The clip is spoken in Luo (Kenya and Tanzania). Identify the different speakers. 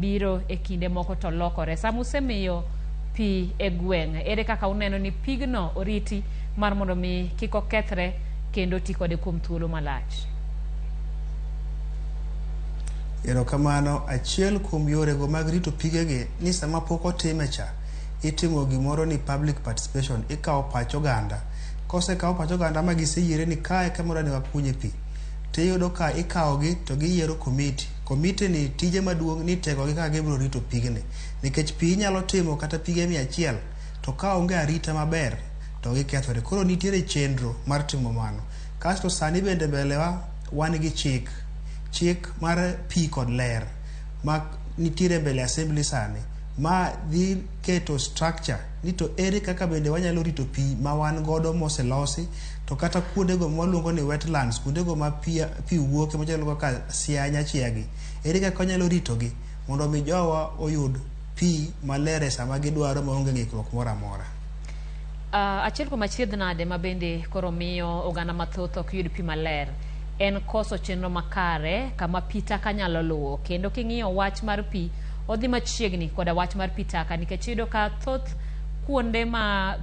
Speaker 1: Biro e kinde moko to lokore. Sama usemiyo pi e gweng', ere kaka uneno ni pigno oriti mar mondo mi kik okethre kendo ti kode kuom thuolo malach?
Speaker 2: Erokamano. Achiel kuom yorego mag rito pigegi ni sama pok otime cha, itimo gimoro ni public participation, ikawo pach oganda. Kosekaw pach oganda ma giseyiere ni kae kamoro ni wakunye pi, tiyudo ka ikawogi to giyiero komiti. Komiti ni tije maduong' ni tegogi kaka gibiro rito pigni. Nikech pi inyalo timo kata pige 100 to ka onge arita maber to gikethore. Koro nitiere chenro mar timo mano. Kasto sani bende mbelewa wan gi chik. Chik mar pi kod ler ma nitiere mbele assembly sani ma dhi keto structure ni to ere kaka bende wanyalo rito pi ma wan godo moselosi to kata kuondego ma waluongo ni wetlands, kuondego ma pi, pi wuoke machalo kaka Siaya Nyachia gi, ere kaka wanyalo ritogi mondo mi jowa oyud pi maler e sama gidwaro maonge ng'ikruok moro amora.
Speaker 1: Achiel kuom achiedh nade ma bende koro miyo oganda mathoth ok yud pi maler en koso chenro makare kama pi taka nyalo luwo. Kendo king'iyo wach mar pi, odhi machiegni koda wach mar pi taka nikech iyudo ka thoth kuonde ma